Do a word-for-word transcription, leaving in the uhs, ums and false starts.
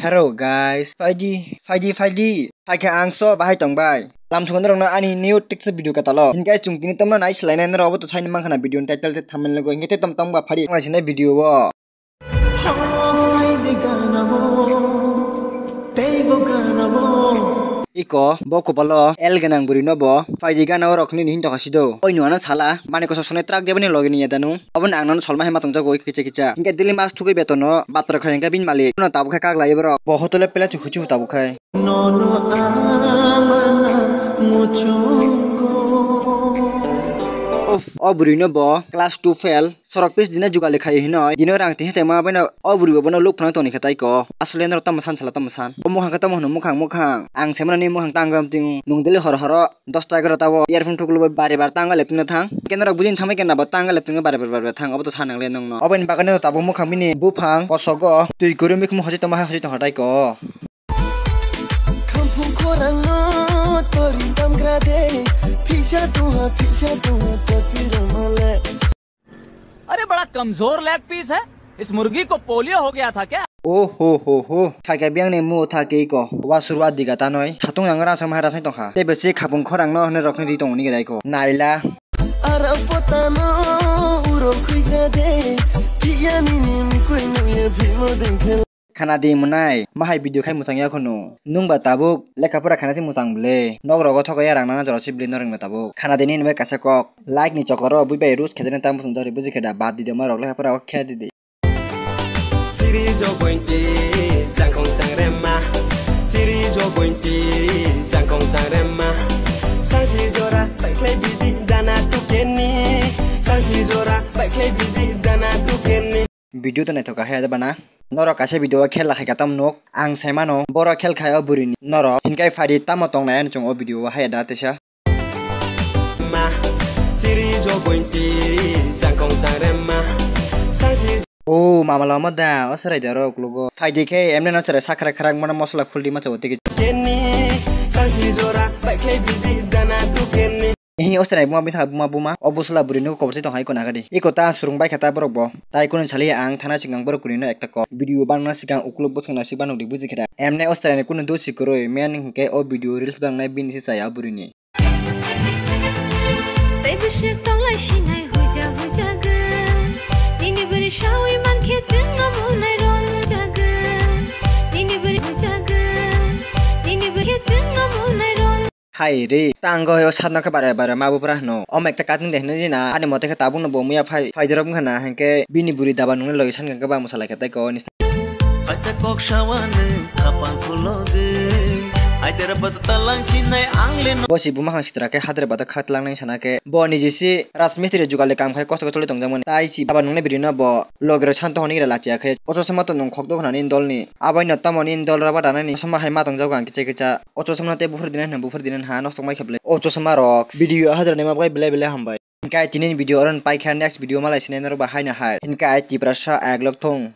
Hello guys, phaidi, phaidi, phaidi. Phaikha ang so bahai tong bai. Lam sungo norokno ani new text video katalo. Hinkhe chwng tini tomno nai swlainai norok obo to saini mankha na video ni title tei thumbnail logo. Hinkhe tom tong ba phari ang sinai video o. Iko bo kopalo L gwnang bwrwi no bo phaidi gana o rok hinwi hinwi tongkha sido. Oi nwng ano sala mani koso sonai truck debani logi ni yadanu. Obo ang nono solma hai ma tongjago oi kicha kicha. Hinkhe daily mas thugwi betono batra khai hinkhe bini malik no tabuk khai kak lai borok. Bo hotel o pela chu khuchu tabuk khai. Nono amana muchungo. Of, o bwrwi no bo class two fail. Sorok pis dina jugali khai hino. Dino rang tisi tema beno o bwrwi bo bono luk phano toni khatai ko. Asole norok tamo san sala tamo san. O mukhang khe tamo hwno mukhang mukhang. Ang semana ni mukhang tang gam ting. Nung deli hor horo dos ta egarota o earphone thuklubo bare bare tanga leptino thang. Kenarok bujin thamai kenabo tanga leptino bare bare bare thang. Obo to sanang le nongno. Oboni bagwi no tabuk mukhang bini buphang kosogo twi kwrwi mikhumu hosi tongma hai hosi tongkha tai ko. Khampung khorangno tori damgra de, phisa tongha, phisa tongha, toti rwmale. अरे बड़ा कमजोर leg piece है, इस मुर्गी को पोलियो हो गया था क्या? Oh ho ho ho, thaika biyang ni mu thake ko, wa surwa diga tanoi, thatung yang rasa mahai rasa tongkha. Tei besi khapung khorang no hwnwi rokni ri tongoni gadai ko. Naila. Ara potano uro khuigra de, piyani nim koi nuye phimo dengkhel. Khana di mwnai, mahai video khai mwchang ya khunu. Nung ba tabuk lekha pora khaina si mwchang ble. Nok rogo thogo ya rang nana jora si ble noreng ba tabuk. Khana di nini bai kaisa kok. Like ni chokoro bui bai rus khedene tam bwswng jari buji kheda bad di de ma rok lekha pora o khe di di. Siri jo bointi jangkong changrema. Siri jo bointi jangkong changrema. Sangsi jora bai khlai bidi dana tukeni. Sangsi jora bai khlai bidi dana tukeni. Video to naithok kha hai bana. Norok kaisa video o khel lakhai katam nuk. Ang sai mano borok khel khai o bwrwi ni norok. Hinkai phaidi tamo tong nai ani chwng o video o hai da teisa. Ma, siri jo bointi, jangkong changrema. Sangsi. O mama lama da, o serai da rok logo. Phaidi khe emne no serai sakrak krak mano mosla khuldi ma chawo tiki. Kenni, sangsi jora, bai khlai bidi dana tu kenni. Ehi, o serai buma bitha buma buma. O busla buri nugo kobor se tong hai kona gadi. Iko ta surung bai khata borok bo. Tai kunu sali ang thana sikang borok kuni no ekta kok. Video bangna sikang ukluk bwswk na sikba nukdi buji kheda. Emne o serai ni kunu do sikuroi. Men hingke o video reels bangnai bini se chaya buri ni. Tei bwswk tonglai sinai huja huja gwn. Nini bwrwi sawi mankhe chwng omo nai rom huja gwn. Nini bwrwi huja gwn. Nini bwrwi chwng omo nai rom. Hai re, tango yo satno khe bare bare ma bupra hwno. Omo ekta cutting de hwnwi na. Ani mote khe tabuk no bo muya phai, phai jorok wngkha na, hinkhe bini bwrwi daba nungni logi san khe bang mwsalai khe tei ko ni. Acha kok sawan khapang khulogwi. Aitera bata talang sinai ang le no. Bo si buma khang sitra khe hadre bata khat lang nai sana khe. Bo ni jisi Rajmistri jugali kam khai kosto kosto le tongjakmani. Tai si baba nungni biri no bo logero santo hwnwi gira lachiya khe. Ocho sema to nung khok do hwnani dolni. Abai no tamo ni dol raba danani sema hai ma tongjago ang kicha kicha. Ocho sema te buphur dinan hwn buphur dinan ha nosto mai kheble. Ocho sema rok. Video hadre nema bai belai belai hambai. Hinkhe ai tini ni video oro ni paikha, next video malai sinai norok bai haino hai. Hinkhe ai Tiprasa aglok thung.